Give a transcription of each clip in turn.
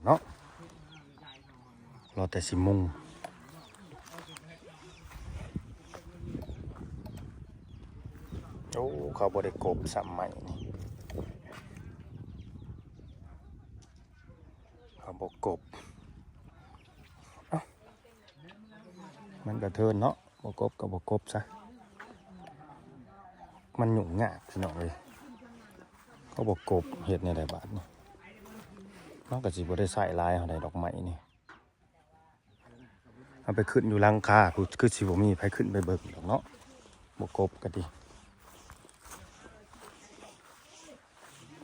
ເນາະ ລໍແຕ່ຊິມຸງ. ໂອ້ ເຂົາບໍ່ໄດ້ກົບຊ້ຳໄມ້ນີ້ ເຂົາບໍ່ກົບ. ເອົ້າ ມັນກະເທີນເນາະ ບໍ່ກົບກະບໍ່ກົບຊະ ມັນຫຍຸ້ງຍາກພີ່ນ້ອງເອີຍ. ເຂົາບໍ່ກົບເຮັດແນວໃດບາດນີ້ ມັນກະຊິບໍ່ໄດ້ໃຊ້ຫຼາຍເທົ່າໃດດອກໄມ້ນີ້. ເອົາໄປຂຶ້ນຢູ່ຫຼັງຄາ ຄືຊິບໍ່ມີໃຜຂຶ້ນໄປເບິ່ງດອກເນາະ ບໍ່ກົບກະຕິ.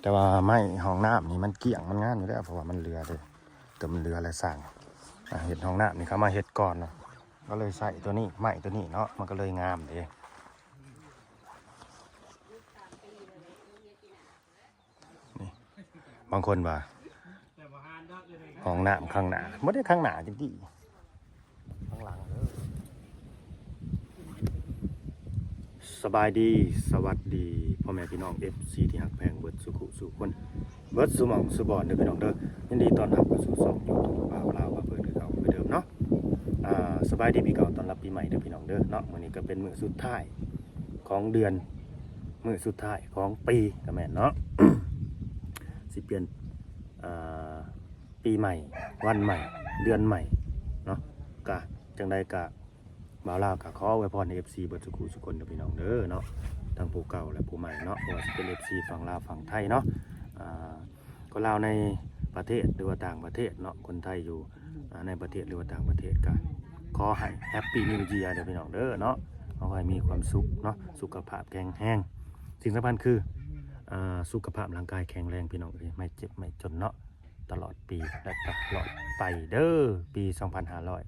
ແຕ່ວ່າໄມ້ຫ້ອງນ້ຳນີ້ມັນກ້ຽງມັນງາມຢູ່ແລ້ວ ເພາະວ່າມັນເຫຼືອເດ້ ແຕ່ມັນເຫຼືອແລ້ວຊ່າງ ອ່າ ເຮັດຫ້ອງນ້ຳນີ້ເຂົາມາເຮັດກ່ອນນະ ກໍເລີຍໃຊ້ຕົວນີ້ ໄມ້ຕົວນີ້ເນາະ ມັນກໍເລີຍງາມເດ້. ນີ້ ບາງຄົນວ່າ ຫ້ອງນ້ຳຂ້າງໜ້າ ບໍ່ໄດ້ຂ້າງໜ້າຈັກຕິ ຂ້າງຫຼັງເດີ. ສະບາຍດີ ສະຫວັດດີ ພໍ່ແມ່ພີ່ນ້ອງ ເອັຟຊີ ທີ່ຮັກແພງເບິດສູ່ຄູ່ສູ່ຄົນ ເບິດສູ່ໝ່ອງສູ່ບ່ອນເດີພີ່ນ້ອງເດີ. ຍິນດີຕ້ອນຮັບເຂົ້າສູ່ຊ່ອງຢູທູບ ບ່າວລາວພາເພີນ ຄືເກົ່າຄືເດີມເນາະ. ອ່າ ສະບາຍດີປີເກົ່າ ຕ້ອນຮັບປີໃໝ່ເດີພີ່ນ້ອງເດີເນາະ. ມື້ນີ້ກະເປັນມື້ສຸດທ້າຍຂອງເດືອນ ມື້ສຸດທ້າຍຂອງປີກະແມ່ນເນາະ ຊິປ່ຽນ ອ່າ ປີໃໝ່ ວັນໃໝ່ ເດືອນໃໝ່ເນາະ. ກະຈັ່ງໃດກະ ບ່າວລາວກະຂໍອວຍພອນໃຫ້ ເອັຟຊີ ເບິດສູ່ຄູ່ສູ່ຄົນເດີພີ່ນ້ອງເດີເນາະ ທັງຜູ້ເກົ່າ ແລະ ຜູ້ໃໝ່ເນາະ ບໍ່ວ່າຊິເປັນ ເອັຟຊີ ຝັ່ງລາວຝັ່ງໄທເນາະ ອ່າ ຄົນລາວໃນປະເທດ ຫຼືວ່າຕ່າງປະເທດເນາະ ຄົນໄທຢູ່ ອ່າ ໃນປະເທດ ຫຼືວ່າຕ່າງປະເທດ ກະຂໍໃຫ້ Happy New Year ເດີພີ່ນ້ອງເດີເນາະ. ຂໍໃຫ້ມີຄວາມສຸກເນາະ ສຸຂະພາບແຂງແຮງ ສິ່ງສຳຄັນຄື ອ່າ ສຸຂະພາບຮ່າງກາຍແຂງແຮງພີ່ນ້ອງເອີຍ ໄມ່ເຈັບໄມ່ຈົນເນາະ ຕະຫຼອດປີ ແລະ ຕະຫຼອດໄປເດີ ປີສອງພັນຫ້າຮ້ອຍ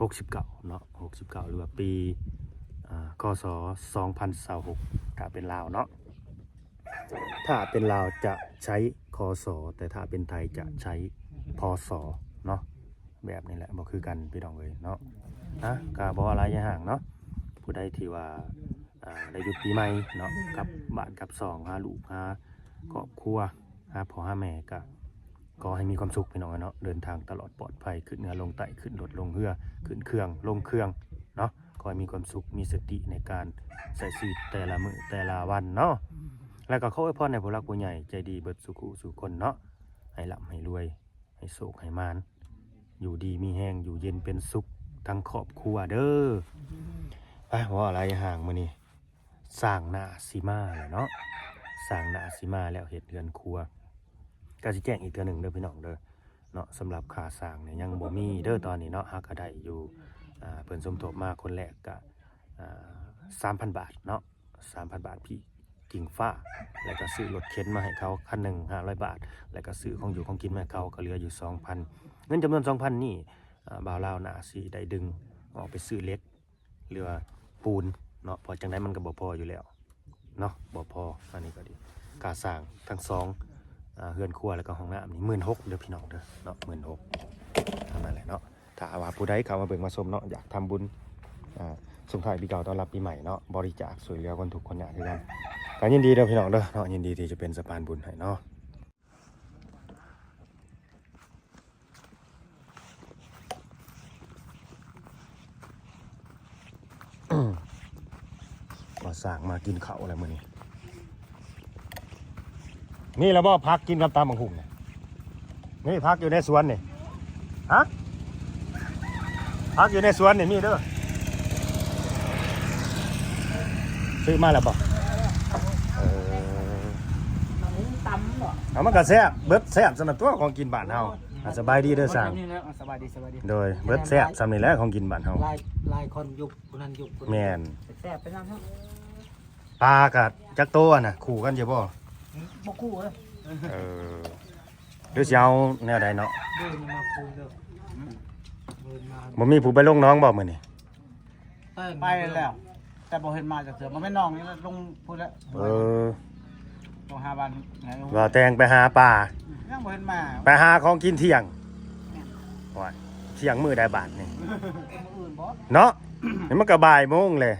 ຫົກສິບເກົ້າເນາະ ຫົກສິບເກົ້າ ຫຼືວ່າປີ ອ່າ ຄ.ສ. ສອງພັນຊາວຫົກ ຖ້າເປັນລາວເນາະ ຖ້າເປັນລາວຈະໃຊ້ ຄ.ສ. ແຕ່ຖ້າເປັນໄທຈະໃຊ້ ພ.ສ. ເນາະ ແບບນີ້ແຫຼະ ບໍ່ຄືກັນພີ່ນ້ອງເອີຍເນາະ. ອ່ະ ກະບໍ່ວ່າຫຼາຍຢ່າຫ່າງເນາະ ຜູ້ໃດທີ່ວ່າ ອ່າ ໄດ້ຢຸດປີໃໝ່ເນາະ ກັບບ້ານກັບຊ່ອງ ຫາລູກຫາຄອບຄົວ ຫາພໍ່ຫາແມ່ ກະຂໍໃຫ້ມີຄວາມສຸກພີ່ນ້ອງເນາະ ເດີນທາງຕະຫຼອດປອດໄພ ຂຶ້ນເຮືອລົງໃຕ້ ຂຶ້ນລົດລົງເຮືອ ຂຶ້ນເຄື່ອງລົງເຄື່ອງເນາະ. ຂໍໃຫ້ມີຄວາມສຸກ ມີສະຕິໃນການໃຊ້ຊີວິດແຕ່ລະມື້ແຕ່ລະວັນເນາະ. ແລ້ວກໍຂໍອວຍພອນໃຫ້ຜູ້ຫຼັກຜູ້ໃຫຍ່ໃຈດີເບິດສູ່ຄູ່ສູ່ຄົນເນາະ ໃຫ້ລ່ຳໃຫ້ລວຍ ໃຫ້ໂຊກໃຫ້ໝານ ຢູ່ດີມີແຮງ ຢູ່ເຢັນເປັນສຸກທັງຄອບຄົວເດີ. ໄປ ເວົ້າຫຼາຍຢ່າຫ່າງ ມື້ນີ້ຊ່າງໜ້າຊິມາແລ້ວເນາະ ຊ່າງໜ້າຊິມາແລ້ວ ເຮັດເຮືອນຄົວ ກະຊິແຈ້ງອີກເທື່ອໜຶ່ງເດີພີ່ນ້ອງເດີເນາະ. ສຳລັບຄ່າຊ່າງນີ້ຍັງບໍ່ມີເດີຕອນນີ້ເນາະ ຫາກະໄດ້ຢູ່ ອ່າ ເພິ່ນສົມທົບມາຄົນແລກກະ ອ່າ ສາມພັນບາດເນາະ ສາມພັນບາດ ພີ່ກິ່ງຟ້າ ແລ້ວກະຊື້ລົດເຂັນມາໃຫ້ເຂົາຄັນໜຶ່ງ ຫ້າຮ້ອຍບາດ ແລ້ວກະຊື້ຂອງຢູ່ຂອງກິນມາໃຫ້ເຂົາ ກະເຫຼືອຢູ່ສອງພັນ. ເງິນຈຳນວນສອງພັນນີ້ ອ່າ ບ່າວລາວໜ້າຊິໄດ້ດຶງອອກໄປຊື້ເຫຼັກ ຫຼືວ່າປູນເນາະ ເພາະຈັ່ງໃດມັນກະບໍ່ພໍຢູ່ແລ້ວເນາະ ບໍ່ພໍ. ອັນນີ້ກະດີ ຄ່າສ້າງທັງສອງ ອ່າ ເຮືອນຄົວ ແລ້ວກະຫ້ອງນ້ຳນີ້ ໝື່ນຫົກເດີພີ່ນ້ອງເດີເນາະ ໝື່ນຫົກ ເທົ່ານັ້ນແຫຼະເນາະ. ຖ້າວ່າຜູ້ໃດເຂົ້າມາເບິ່ງມາຊົມເນາະ ຢາກທຳບຸນ ອ່າ ສົ່ງທ້າຍປີເກົ່າຕ້ອນຮັບປີໃໝ່ເນາະ ບໍລິຈາກຊ່ວຍເຫຼືອຄົນທຸກຄົນຍາກຄືກັນ ກະຍິນດີເດີພີ່ນ້ອງເດີເນາະ ຍິນດີທີ່ຈະເປັນສະພານບຸນໃຫ້ເນາະ. ວ່າຊ່າງມາກິນເຂົ້າແລ້ວມື້ນີ້. ມີແລ້ວບໍ່ຜັກກິນກັບຕຳບັກຫຸ່ງນະ? ມີຜັກຢູ່ໃນສວນນີ້. ຮະ? ຜັກຢູ່ໃນສວນນີ້ມີເດີ. ຊື້ມາແລ້ວບໍ່? ເອີ ຕຳບໍ່? ເອົາ ມັນກະແຊບ ເບິດແຊບຊັ້ນນະຕົວະ ຂອງກິນບ້ານເຮົາ. ອ່ະ ສະບາຍດີເດີຊ່າງ. ສະບາຍດີ ສະບາຍດີ. ໂດຍ ເບິດແຊບຊ່ຳນີ້ແຫຼະ ຂອງກິນບ້ານເຮົາ. ຫຼາຍ ຫຼາຍຄົນຢູ່ຜູ້ນັ້ນຢູ່ຜູ້ນີ້ ແມ່ນ ແຊບໄປນຳເນາະ. ປາກະຈັກໂຕຫັ້ນນະ ຄູ່ກັນຢູ່ບໍ່? ບໍ່ຄູ່ເອີຍ. ເອີ ຫຼືຊິເອົາແນວໃດເນາະ? ບໍ່ມີຜູ້ໄປລົງໜອງບໍ່ມື້ນີ້? ໄປແລ້ວ ແຕ່ບໍ່ເຫັນມາຈັກເທື່ອ. ບໍ່ແມ່ນໜອງນີ້ລະ ລົງພຸ້ນແຫຼະ. ເອີ ລົງຫາບ້ານ ວ່າແຕ່ງໄປຫາປາ ຍັງບໍ່ເຫັນມາ. ໄປຫາຂອງກິນທ່ຽງ. ແມ່ນ. ໂອ້ຍ ທ່ຽງມື້ໃດບາດນີ້? ມື້ອື່ນບໍ່? ເນາະ ນີ້ມັນກະບ່າຍໂມງແຫຼະ.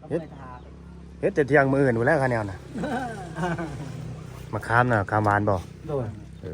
ເຮັດ ເຮັດແຕ່ທ່ຽງມື້ອື່ນພຸ້ນແຫຼະ ຄະແນວນະ. ມະຂາມນະ ຂາມຫວານບໍ່? ໂດຍ. ເອີ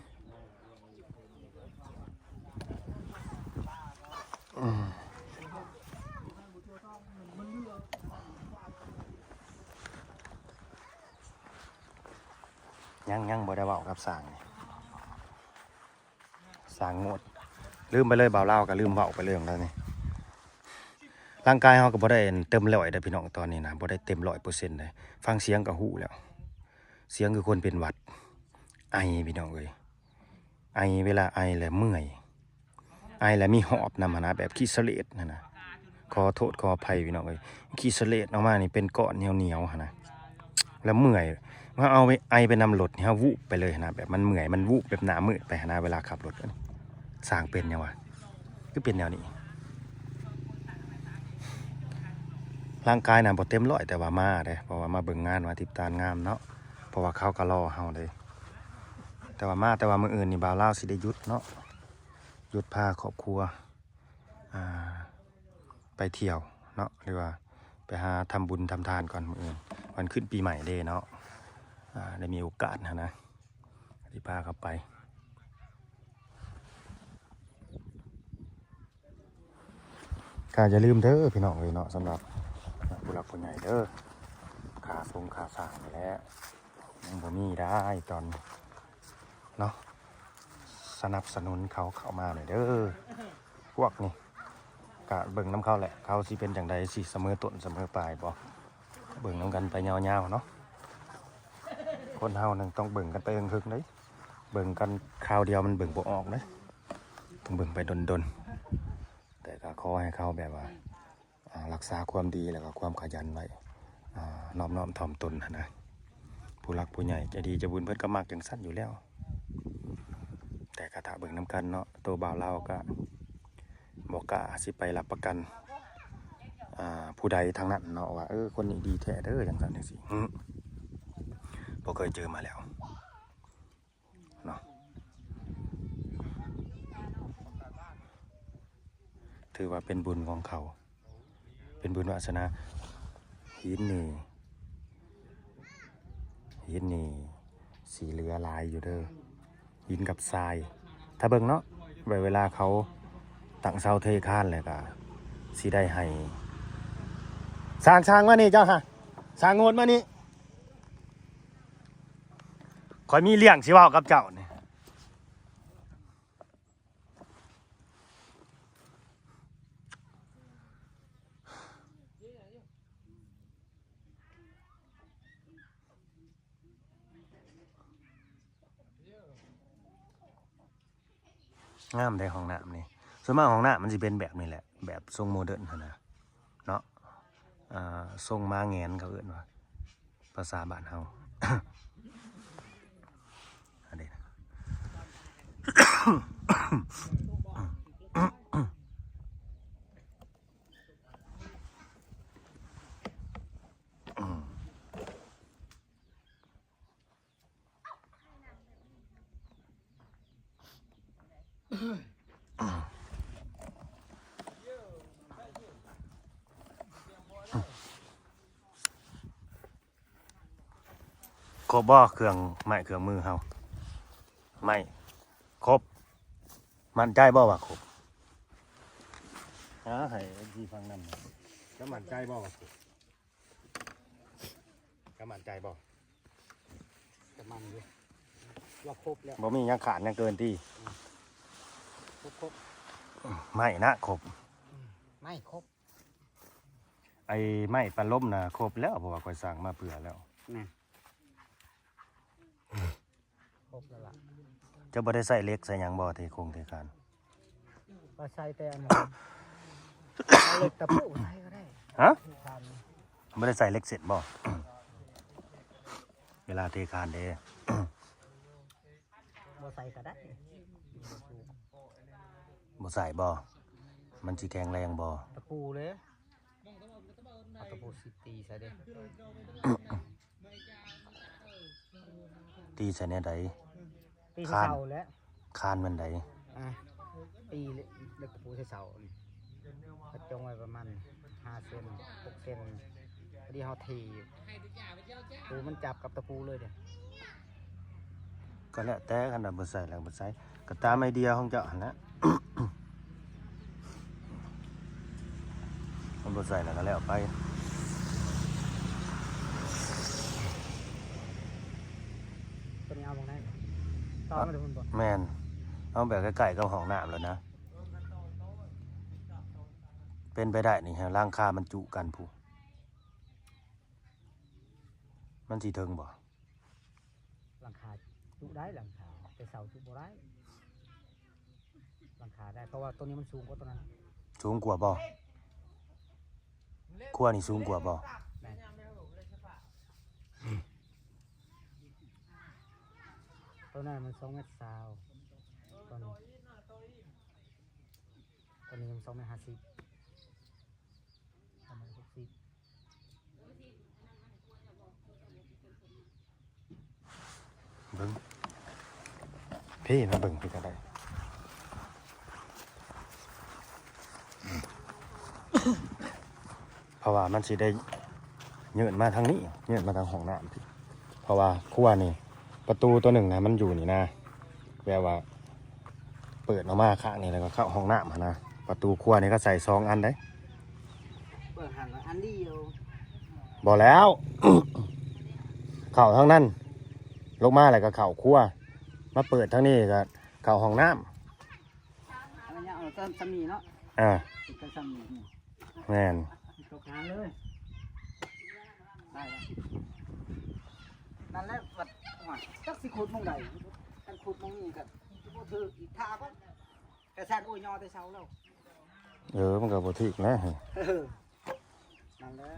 ຍັງ ຍັງບໍ່ໄດ້ເວົ້າກັບຊ່າງນີ້ ຊ່າງໂງດ ລືມໄປເລີຍ ບ່າວລາວກໍລືມເວົ້າໄປເລື່ອງແລ້ວນີ້. ຮ່າງກາຍເຮົາກໍບໍ່ໄດ້ເຕັມຮ້ອຍເດ້ພີ່ນ້ອງ ຕອນນີ້ນະ ບໍ່ໄດ້ເຕັມຮ້ອຍເປີເຊັນເດ້. ຟັງສຽງກໍຮູ້ແລ້ວ ສຽງຄືຄົນເປັນຫວັດ ໄອ ພີ່ນ້ອງເອີຍ. ໄອ ເວລາໄອແລ້ວເມື່ອຍ ໄອແລ້ວມີຫອບນຳຫັ້ນນະ ແບບຂີ້ສະເລດຫັ້ນນະ. ຂໍໂທດຂໍອະໄພພີ່ນ້ອງເອີຍ ຂີ້ສະເລດອອກມານີ້ເປັນກ້ອນໜຽວໆຫັ້ນນະ ແລ້ວເມື່ອຍ. ເຮົາເອົາໄອໄປນຳລົດນີ້ ເຮົາວູບໄປເລີຍຫັ້ນນະ ແບບມັນເມື່ອຍ ມັນວູບແບບໜ້າມືດໄປຫັ້ນນະ ເວລາຂັບລົດ. ຊ່າງເປັນຫຍັງວະ ຄືເປັນແນວນີ້? ຮ່າງກາຍນະບໍ່ເຕັມຮ້ອຍ ແຕ່ວ່າມາເດ້ ເພາະວ່າມາເບິ່ງງານ ມາຕິດຕາມງານເນາະ ເພາະວ່າເຂົາກໍລໍເຮົາເດ້. ແຕ່ວ່າມາ ແຕ່ວ່າມື້ອື່ນນີ້ບ່າວລາວຊິໄດ້ຢຸດເນາະ ຢຸດພາຄອບຄົວ ອ່າ ໄປທ່ຽວເນາະ ຫຼືວ່າໄປຫາທຳບຸນທຳທານກ່ອນ ມື້ອື່ນວັນຂຶ້ນປີໃໝ່ເດ້ເນາະ. ອ່າ ໄດ້ມີໂອກາດຫັ້ນນະ ຊິພາເຂົາໄປ. ກໍຢ່າລືມເດີພີ່ນ້ອງເອີຍເນາະ ສຳລັບຜູ້ຫຼັກຜູ້ໃຫຍ່ເດີ ຄ່າຊົງຄ່າສ້າງນີ້ແຫຼະ ຍັງບໍ່ມີໄດ້ຕອນເນາະ ສະໜັບສະໜູນເຂົາເຂົ້າມາແດ່ເດີ ພວກນີ້. ກະເບິ່ງນຳເຂົາແຫຼະ ເຂົາຊິເປັນຈັ່ງໃດ ຊິສະເໝີຕົ້ນສະເໝີປາຍບໍ່ ເບິ່ງນຳກັນໄປຍາວໆເນາະ. ຄົນເຮົານັ້ນຕ້ອງເບິ່ງກັນໄປເຖິງໆເດ້ ເບິ່ງກັນຄາວດຽວມັນເບິ່ງບໍ່ອອກເດ້ ຕ້ອງເບິ່ງໄປດົນໆ. ແຕ່ກໍຂໍໃຫ້ເຂົາແບບວ່າ ອ່າ ຮັກສາຄວາມດີ ແລ້ວກໍຄວາມຂະຫຍັນໄວ້ ອ່າ ນອບນ້ອມຖ່ອມຕົນຫັ້ນນະ. ຜູ້ຫຼັກຜູ້ໃຫຍ່ໃຈດີໃຈບຸນເພິ່ນກໍມັກຈັ່ງຊັ້ນຢູ່ແລ້ວ ແຕ່ກໍຖ້າເບິ່ງນຳກັນເນາະ ໂຕບ່າວລາວກໍບໍ່ກ້າຊິໄປຮັບປະກັນ ອ່າ ຜູ້ໃດທັງນັ້ນເນາະ ວ່າ ເອີ ຄົນນີ້ດີແທ້ເດີ ຈັ່ງຊັ້ນຈັ່ງຊີ້ ບໍ່ເຄີຍເຈີມາແລ້ວເນາະ. ຖືວ່າເປັນບຸນຂອງເຂົາ ເປັນບຸນວາສະໜາ. ຫີນນີ້ ຫີນນີ້ຊິເຫຼືອຫຼາຍຢູ່ເດີ ຫີນກັບຊາຍ ຖ້າເບິ່ງເນາະ ແບບເວລາເຂົາຕັ້ງເສົາເທຄານແລ້ວກໍຊິໄດ້ໃຫ້ ຊ່າງ ຊ່າງມານີ້ເຈົ້າຫາ ຊ່າງໂຫດມານີ້ ຂ້ອຍມີເລື່ອງຊິເວົ້າກັບເຈົ້ານີ້. ງາມເດ້ຫ້ອງນ້ຳນີ້ ສ່ວນມາກຫ້ອງນ້ຳມັນຊິເປັນແບບນີ້ແຫຼະ ແບບຊົງໂມເດີນຫັ້ນນະເນາະ ອ່າ ຊົງໝາແງນເຂົາເອີ້ນວ່າ ພາສາບ້ານເຮົາ ອັນນີ້ນະ. ຄົບບໍ່ ເຄື່ອງໄມ້ເຄື່ອງມືເຮົາ ໄມ້ຄົບ ໝັ້ນໃຈບໍ່ວ່າຄົບ? ຫາໃຫ້ເອັຟຊີຟັງນຳ ເຈົ້າໝັ້ນໃຈບໍ່ວ່າຄົບ? ເຈົ້າໝັ້ນໃຈບໍ່? ກໍໝັ້ນຢູ່ ວ່າຄົບແລ້ວ ບໍ່ມີຫຍັງຂາດຫຍັງເກີນຕິ? ຄົບໆ ໄມ້ນະຄົບ ໄມ້ຄົບ ໄອ້ໄມ້ປະລົມນະຄົບແລ້ວ ເພາະວ່າຂ້ອຍສັ່ງມາເພື່ອແລ້ວ ນະ ຄົບແລ້ວລະ. ເຈົ້າບໍ່ໄດ້ໃຊ້ເຫຼັກໃຊ້ຫຍັງບໍ່ ເທໂຄງເທຄານ? ກໍໃຊ້ແຕ່ອັນນັ້ນ ເອົາເຫຼັກຕະປູໃສ່ກໍໄດ້ ຮະ? ບໍ່ໄດ້ໃຊ້ເຫຼັກເສັ້ນບໍ່? ເວລາເທຄານເດ້ ບໍ່ໃສ່ກໍໄດ້ ບໍ່ໃສ່ບໍ່? ມັນຊິແຂງແຮງບໍ່? ຕະປູເລີຍ ເອົາຕະປູຊິຕີໃສ່ເດ້ ຕີໃສ່ແນວໃດ? ຕີໃສ່ເສົາແຫຼະ ຄານມັນໃດ? ອ່າ ຕີເຫຼັກຕະປູໃສ່ເສົານີ້ ກະຈົງໄວ້ປະມານຫ້າເຊັນ ຫົກເຊັນ ພໍດີເຮົາຖີບ ໂຕມັນຈັບກັບຕະປູເລີຍເດ້. ກໍແລ້ວແຕ່ ຄັນວ່າບໍ່ໃສ່ແລ້ວບໍ່ໃສ່ ກໍຕາມໄອເດຍຂອງເຈົ້າຫັ້ນແຫຼະ ມັນບໍ່ໃສ່ແລ້ວກໍແລ້ວໄປ ຕົວນີ້ ມອງໄດ້ ຕໍ່ມາແຕ່ພຸ້ນບໍ່? ແມ່ນ ເອົາແບບໃກ້ໆກັບຫ້ອງນ້ຳແລ້ວນະ ເປັນໄປໄດ້ນີ້ ໃຫ້ຫຼັງຄາມັນຈຸກັນພຸ້ນ ມັນຊິເຖິງບໍ່? ຫຼັງຄາຈຸໄດ້ ຫຼັງຄາ ແຕ່ເສົາຈຸບໍ່ໄດ້. ຫຼັງຄາໄດ້ ເພາະວ່າຕົວນີ້ມັນສູງກວ່າຕົວນັ້ນ. ສູງກວ່າບໍ່? ຄົວນີ້ສູງກວ່າບໍ່? ແມ່ນ ຕົວນັ້ນມັນສອງແມັດຊາວ ຕົວນີ້ ຕົວນີ້ມັນສອງແມັດຫ້າສິບ ປະມານຫົກສິບ. ເບິ່ງ ພີ້ມາເບິ່ງພີ້ກໍໄດ້ ເພາະວ່າມັນຊິໄດ້ຍື່ນມາທາງນີ້ ຍື່ນມາທາງຫ້ອງນ້ຳພີ້ ເພາະວ່າຄົວນີ້ ປະຕູຕົວໜຶ່ງນະ ມັນຢູ່ນີ້ນະ ແບບວ່າ ເປີດອອກມາຂ້າງນີ້ ແລ້ວກໍເຂົ້າຫ້ອງນ້ຳຫັ້ນນະ. ປະຕູຄົວນີ້ກໍໃສ່ສອງອັນເດ້. ເປີດຫັ້ນອັນດຽວ. ບໍ່ແລ້ວ ເຂົ້າທາງນັ້ນ ລົງມາແລ້ວກໍເຂົ້າຄົວ ມາເປີດທາງນີ້ກໍເຂົ້າຫ້ອງນ້ຳ. ອັນນີ້ເອົາຊ້ຳນີ້ເນາະ. ອ່າ ເປັນຊ້ຳນີ້. ແມ່ນ ຕົກທາງເລີຍ ໄດ້ແລ້ວ. ນັ້ນແຫຼະ ວັດ ໂອ້ຍ ຈັກຊິຂຸດໝ່ອງໃດ. ຄັນຂຸດໝ່ອງນີ້ກໍບໍ່ຖືກອີກ ຖ້າກ່ອນ. ກະຊັ້ນ ໂອ້ຍ ຍໍແຕ່ເຊົ້າແລ້ວ. ເອີ ມັນກໍບໍ່ຖືກແຫຼະ. ເອີ ນັ້ນແຫຼະ.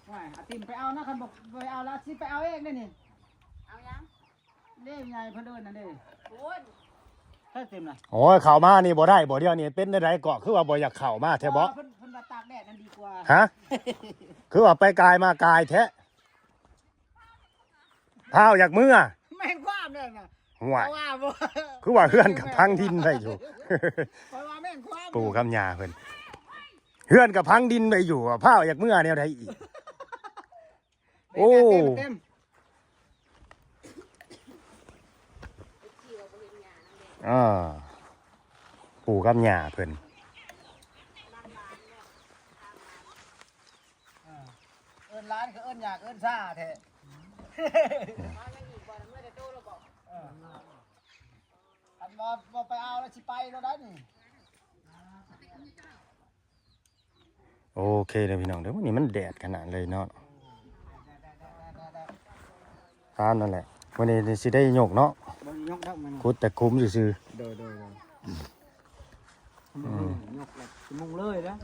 ໂອ້ຍ ອາຕິມໄປເອົານະ. ຄັນບໍ່ໄປເອົາລະ ຊິໄປເອົາເອງເດ້ນີ້. ເອົາຫຍັງ? ເດ້ ໃຫຍ່ເພິ່ນເອີ້ນນັ້ນເດ້. ໂອ້ຍ ໃສ່ເຕັມນະ. ໂອ້ຍ ເຂົ້າມານີ້ບໍ່ໄດ້ບໍ່? ດຽວນີ້ເປັນແນວໃດເກາະ ຄືວ່າບໍ່ຢາກເຂົ້າມາແທ້ບໍ? ເພິ່ນ ເພິ່ນວ່າຕາກແດດນັ້ນດີກວ່າ. ຮະ? ຄືວ່າໄປກາຍມາກາຍແທ້. ພ້າວຢາກເມືອ. ແມ່ນຄວາມນັ້ນນະ. ຫ້ວຍ ຄືວ່າເຮືອນກັບພັງດິນໄວ້ຢູ່. ຂ້ອຍວ່າແມ່ນຄວາມ. ປູ່ກັບຍ່າເພິ່ນ ເຮືອນກັບພັງດິນໄວ້ຢູ່ ພ້າວຢາກເມືອແນວໃດອີກ? ໂອ້ ເຕັມ ເຕັມ ອ່າ ປູ່ກັບຍ່າເພິ່ນ. ເອີ ເອີ້ນຫຼານກໍເອີ້ນຍາກເອີ້ນຊ້າແທ້. ເອີ ຄັນບໍ່ ບໍ່ໄປເອົາແລ້ວຊິໄປແລ້ວໃດນີ້. ໂອເຄເດີພີ່ນ້ອງເດີ ມື້ນີ້ມັນແດດຂະໜາດເລີຍເນາະ. ຕາມນັ້ນແຫຼະ ມື້ນີ້ຊິໄດ້ຍົກເນາະ. ບໍ່ໄດ້ຍົກດອກ ມັນຂຸດແຕ່ຂຸມຊື່ໆ. ໂດຍ ໂດຍ ໂດຍ. ອືມ ຍົກແລ້ວຊິມຸງເລີຍນະ.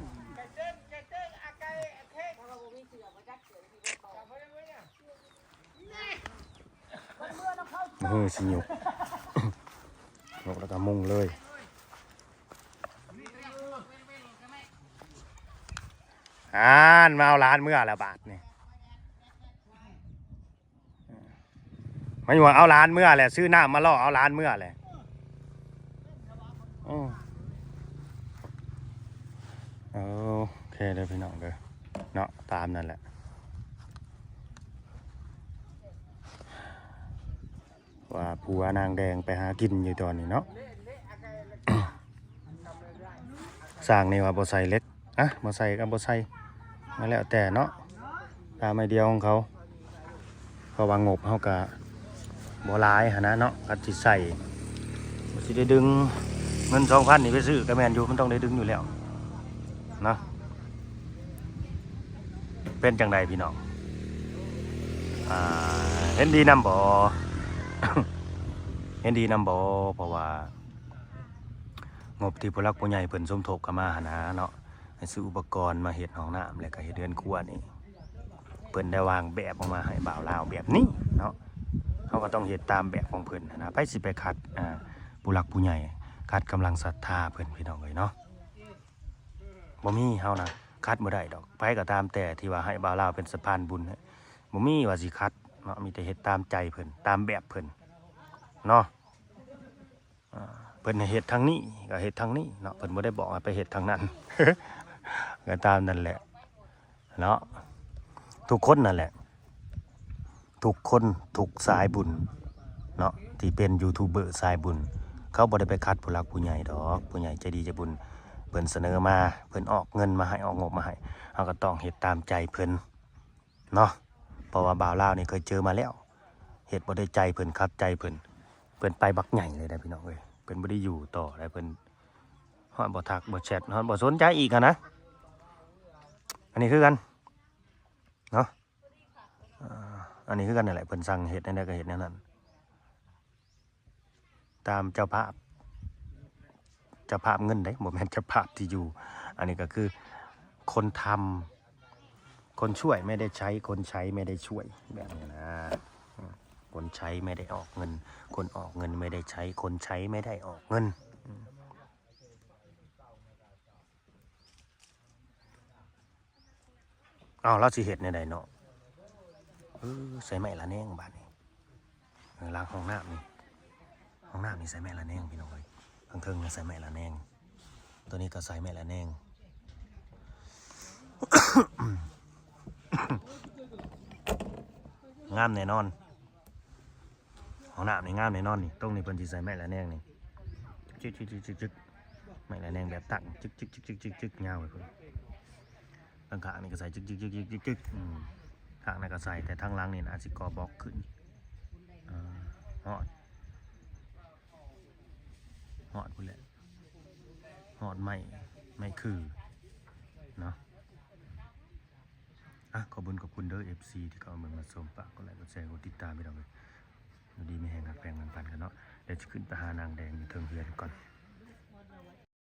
ເຮີ ຊິຍົກ ຍົກແລ້ວກໍມຸງເລີຍ. ອ່ານ ມາເອົາຫຼານເມືອແລ້ວບາດນີ້. ມາຢູ່ເອົາຫຼານເມືອແຫຼະ ຊື້ນ້ຳມາລໍເອົາຫຼານເມືອແຫຼະ. ອືມ ໂອເຄເດີພີ່ນ້ອງເດີເນາະ ຕາມນັ້ນແຫຼະ ວ່າຜົວນາງແດງໄປຫາກິນຢູ່ຕອນນີ້ເນາະ. ຊ່າງນີ້ວ່າບໍ່ໃສ່ເຫຼັກ ອະ ບໍ່ໃສ່ກໍບໍ່ໃສ່ ກໍແລ້ວແຕ່ເນາະ ຕາມໄອເດຍຂອງເຂົາ ເພາະວ່າງົບເຮົາກະບໍ່ຫຼາຍຫັ້ນນະເນາະ. ຄັນຊິໃສ່ ຊິໄດ້ດຶງເງິນສອງພັນນີ້ໄປຊື້ກໍແມ່ນຢູ່ ມັນຕ້ອງໄດ້ດຶງຢູ່ແລ້ວເນາະ. ເປັນຈັ່ງໃດພີ່ນ້ອງ ອ່າ ເຫັນດີນຳບໍ່? ເຫັນດີນຳບໍ່? ເພາະວ່າ ງົບທີ່ຜູ້ຫຼັກຜູ້ໃຫຍ່ເພິ່ນສົມທົບເຂົ້າມາຫັ້ນນະເນາະ ໃຫ້ຊື້ອຸປະກອນມາເຮັດຫ້ອງນ້ຳ ແລ້ວກໍເຮັດເຮືອນຄົວນີ້ ເພິ່ນໄດ້ວາງແບບອອກມາໃຫ້ບ່າວລາວແບບນີ້ເນາະ. ເຮົາກໍຕ້ອງເຮັດຕາມແບບຂອງເພິ່ນຫັ້ນນະ. ໃຜຊິໄປຂັດ ອ່າ ຜູ້ຫຼັກຜູ້ໃຫຍ່ ຂັດກຳລັງສັດທາເພິ່ນ ພີ່ນ້ອງເອີຍເນາະ. ບໍ່ມີ ເຮົານະຂັດບໍ່ໄດ້ດອກ. ໃຜກໍຕາມແຕ່ທີ່ວ່າໃຫ້ບ່າວລາວເປັນສະພານບຸນ ບໍ່ມີວ່າຊິຂັດເນາະ. ມີແຕ່ເຮັດຕາມໃຈເພິ່ນ ຕາມແບບເພິ່ນເນາະ. ອ່າ ເພິ່ນໃຫ້ເຮັດທາງນີ້ກໍເຮັດທາງນີ້ເນາະ ເພິ່ນບໍ່ໄດ້ບອກໃຫ້ໄປເຮັດທາງນັ້ນ ກໍຕາມນັ້ນແຫຼະເນາະ. ທຸກຄົນນັ້ນແຫຼະ ທຸກຄົນ ທຸກສາຍບຸນເນາະ ທີ່ເປັນຢູທູບເບີສາຍບຸນ ເຂົາບໍ່ໄດ້ໄປຂັດຜູ້ຫຼັກຜູ້ໃຫຍ່ດອກ. ຜູ້ໃຫຍ່ໃຈດີໃຈບຸນເພິ່ນສະເໜີມາ ເພິ່ນອອກເງິນມາໃຫ້ ອອກງົບມາໃຫ້ ເຮົາກໍຕ້ອງເຮັດຕາມໃຈເພິ່ນ ເນາະ. ເພາະວ່າບ່າວລາວນີ້ເຄີຍເຈີມາແລ້ວ ເຮັດບໍ່ໄດ້ໃຈເພິ່ນ ຂັດໃຈເພິ່ນ ເພິ່ນໄປບັກໃຫຍ່ເລີຍເດ້ພີ່ນ້ອງເອີຍ. ເພິ່ນບໍ່ໄດ້ຢູ່ຕໍ່ແລ້ວ ເພິ່ນຮອດບໍ່ທັກບໍ່ແຊັດ ຮອດບໍ່ສົນໃຈອີກຫັ້ນນະ. ອັນນີ້ຄືກັນເນາະ ເອີ ອັນນີ້ຄືກັນນັ້ນແຫຼະ ເພິ່ນສັ່ງເຮັດແນວໃດກໍເຮັດແນວນັ້ນ ຕາມເຈົ້າພາບ ເຈົ້າພາບເງິນເດ້ ບໍ່ແມ່ນເຈົ້າພາບທີ່ຢູ່. ອັນນີ້ກໍຄືຄົນທຳ ຄົນຊ່ວຍໄມ່ໄດ້ໃຊ້ ຄົນໃຊ້ໄມ່ໄດ້ຊ່ວຍ ແບບນີ້ນະ. ຄົນໃຊ້ໄມ່ໄດ້ອອກເງິນ ຄົນອອກເງິນໄມ່ໄດ້ໃຊ້ ຄົນໃຊ້ໄມ່ໄດ້ອອກເງິນ. ອ້າວ ລາວຊິເຮັດແນວໃດເນາະ? ເອີ ໃສ່ໄມ້ລະແນງບາດນີ້. ເອີ ລ້າງຫ້ອງນ້ຳນີ້ ຫ້ອງນ້ຳນີ້ໃສ່ໄມ້ລະແນງພີ່ນ້ອງເອີຍ. ທາງເທິງນີ້ໃສ່ໄມ້ລະແນງ ໂຕນີ້ກໍໃສ່ໄມ້ລະແນງ. ງາມແນ່ນອນ ຫ້ອງນ້ຳນີ້ງາມແນ່ນອນນີ້. ຕົງນີ້ເພິ່ນຊິໃສ່ໄມ້ລະແນງນີ້ ຈຶກໆໆໆ ໄມ້ລະແນງແບບຕັ້ງ ຈຶກໆໆໆ ຍາວໄປພຸ້ນ. ທາງຂ້າງນີ້ກໍໃສ່ຈຶກໆໆໆ ອືມ ທາງນັ້ນກໍໃສ່ ແຕ່ທາງຫຼັງນີ້ອາດຊິກໍ່ບລັອກຂຶ້ນ. ເອີ ຮອດ ຮອດພຸ້ນແຫຼະ ຮອດໄມ້ ໄມ້ຄືເນາະ. ອ່ະ ຂອບບຸນຂອບຄຸນເດີ ເອັຟຊີ ທີ່ເຂົ້າມາເບິ່ງມາຊົມ ຝາກກົດໄລກົດແຊ ກົດຕິດຕາມ ພີ່ນ້ອງເອີຍ. ຢູ່ດີມີແຮງ ຮັກແພງແບ່ງປັນກັນເນາະ. ດຽວຊິຂຶ້ນໄປຫານາງແດງຢູ່ເທິງເຮືອນກ່ອນ.